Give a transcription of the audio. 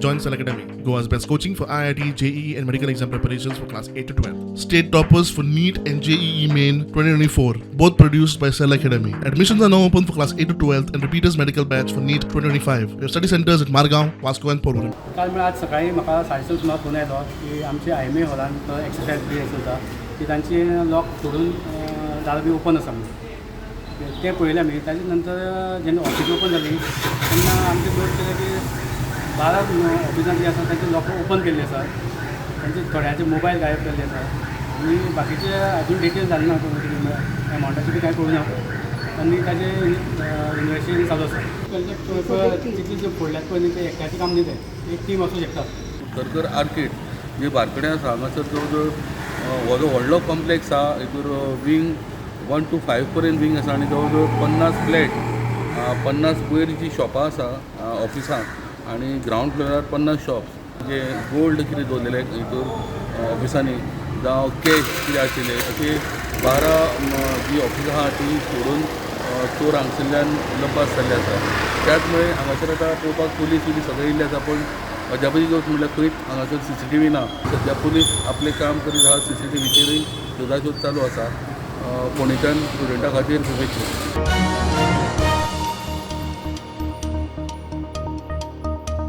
Join Cell Academy, Goa's best coaching for IIT, JEE, and medical exam preparations for class 8 to 12. State toppers for NEET and JEE Main 2024, both produced by Cell Academy. Admissions are now open for class 8 to 12 and repeaters medical batch for NEET 2025. We have study centers at Margao, Vasco, and Porvorim. काल म्हळ्यार आज सकाळी म्हाका 6:30 सुमार phone आयलो की आमचे I M A हॉलान तो एक्सरसायज बी चलता की तांचे लॉक तोडून दार बी ओपन आसा म्हणून तें पळयलें आमी. ताजे नंतर जेन्ना ऑफिस ओपन जाली तेन्ना आमचें नोट केलें की 12 ऑफिसां जीं आसा तांचे लॉक ओपन केल्ले आसा, तांचे थोड्यांचे मोबायल गायब केल्ले आसा आनी बाकीचे अजून डिटेल जालें ना, कितें एमावंटाचें बी कांय कळूं ना आनी ताजें इन्वेस्टिगेशन चालू आसा. तितली जे फोडल्यात पळय न्ही, तें एकट्याचें काम न्ही, तें एक टीम आसूं शकता. खरखर आर्केड जे बारकडे आसा, हांगासर जवळ जवळ हो जो व्हडलो कॉम्प्लेक्स आहा, हितूर विंग 1 टू 5 पर्यंत विंग आसा आनी जवळ जवळ 50 फ्लॅट, 50 वयर जी शॉपां आसा, ऑफिसां आनी ग्रावंड फ्लोरार 50 शॉप्स, जे गोल्ड कितें दवरलेलें हितूर ऑफिसांनी जावं कॅश कितें आशिल्लें, अशी 12 जी ऑफिसां आहा ती सोडून चोर हांगसरल्यान लपास जाल्ले आसा. त्याच मुळे हांगासर आतां पळोवपाक पुलीस बिलीस सगळे येयल्ले आसा, पूण अजापाची गोश्ट म्हणल्यार खंयच हांगासर सीसीटीव्ही ना. सद्या पुलीस आपलें काम करीत आहा, सीसीटीव्हीचेरूय सोदासोद चालू आसा. फोंडेच्यान स्टुडंटा खातीर शुभेच्छा.